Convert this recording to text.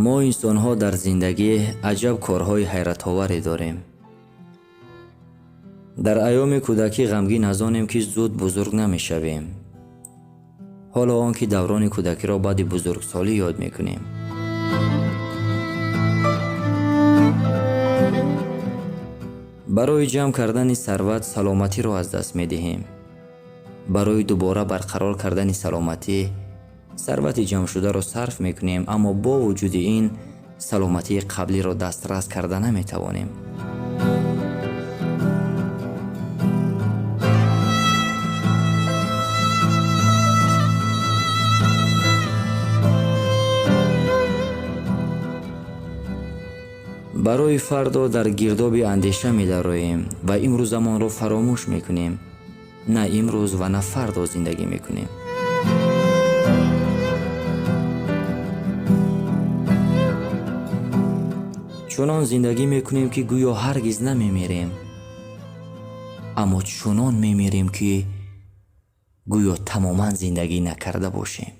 Мо инсонҳо дар зиндагӣ аҷаб корҳои ҳайратоваре дорем. Дар айёми кӯдакӣ ғамгин аз онем, ки зуд бузург намешавем. Ҳоло он ки даврони кӯдакиро баъди бузургсолӣ ёд мекунем. Барои ҷамъ кардани сарват саломатиро аз даст медиҳем. Барои дубора барқарор кардани саломатӣ сарвати ҷамъшударо сарф мекунем, аммо бо вуҷуди ин саломатии қаблиро дастрас карда наметавонем. Барои фардо дар гирдоби андеша медароем ва имрӯзамонро фаромӯш мекунем. На имрӯз ва на фардо зиндагӣ мекунем. Чунон зиндагӣ мекунем, ки гӯё ҳаргиз намемирем, аммо чунон мемирем, ки гӯё тамоман зиндагӣ накарда бошем.